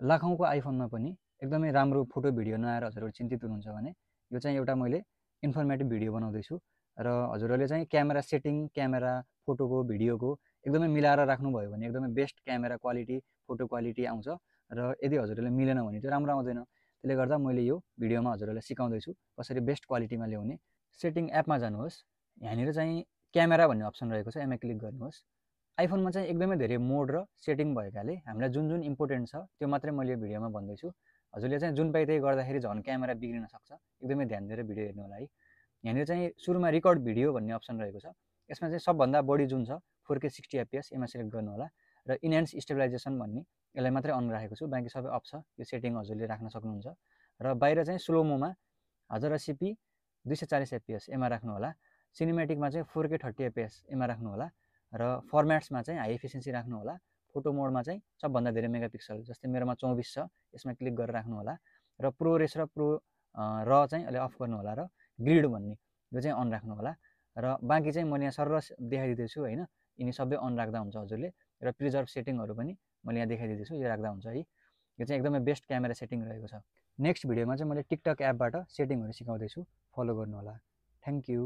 लाखौँको आइफोनमा पनि एकदमै राम्रो फोटो भिडियो नआएर हजुरहरू चिन्तित हुनुहुन्छ भने यो चाहिँ एउटा मैले इन्फर्मेटिभ भिडियो बनाउँदैछु र हजुरहरूले चाहिँ क्यामेरा सेटिङ, क्यामेरा फोटोको भिडियोको एकदमै मिलाएर राख्नुभयो भने एकदमै best camera quality, photo quality आउँछ र यदि हजुरहरूले मिलेन भने चाहिँ राम्रो आउँदैन। त्यसले गर्दा मैले यो भिडियोमा हजुरहरूलाई सिकाउँदैछु कसरी बेस्ट क्वालिटीमा ल्याउने। सेटिङ एपमा जानुहोस्, यहाँनिर चाहिँ क्यामेरा भन्ने अप्सन रहेको छ, यसमा क्लिक गर्नुहोस्। आइफोनमा चाहिँ एकदमै धेरै मोड र सेटिङ भएकाले हामीलाई जुन जुन इम्पोर्टेन्ट छ त्यो मात्रै मैले यो भिडियोमा भन्दैछु। हजुरले चाहिँ जुन पाइ त्यही गर्दाखेरि झन् क्यामेरा बिग्रिन सक्छ, एकदमै ध्यान दिएर भिडियो हेर्नु होला है। यहाँनिर चाहिँ सुरुमा रिकर्ड भिडियो भन्ने अप्सन रहेको छ, यसमा चाहिँ सबभन्दा बढी जुन छ 4K 60 fps यसमा सिलेक्ट गर्नु होला र इन्हान्स स्टेबलाइजेसन भन्ने यसलाई मात्रै अन राखेको छु, बाँकी सबै अफ छ। यो सेटिङ हजुरले राख्न सक्नुहुन्छ र बाहिर चाहिँ स्लोमोमा 1080p 240 fps यसमा राख्नु होला। सिनेमेटिकमा चाहिँ 4K 30 fps यसमा राख्नु होला र फर्मेट्समा चाहिँ हाई एफिसिएन्सी राख्नु होला। फोटो मोडमा चाहिँ सबभन्दा धेरै मेगापिक्सल, जस्तै मेरोमा 24 छ, यसमा क्लिक गरेर राख्नु होला र प्रोरेस र चाहिँ अहिले अफ गर्नु होला र ग्रिड भन्ने यो चाहिँ अन राख्नु होला र बाँकी चाहिँ मैले यहाँ सरर देखाइदिँदैछु होइन, यिनी सबै अन राख्दा हुन्छ हजुरले। र प्रिजर्भ सेटिङहरू पनि मैले यहाँ देखाइदिँदैछु, यो राख्दा हुन्छ है। यो चाहिँ एकदमै बेस्ट क्यामेरा सेटिङ रहेको छ। नेक्स्ट भिडियोमा चाहिँ मैले टिकटक एपबाट सेटिङहरू सिकाउँदैछु, फलो गर्नु होला। Thank you.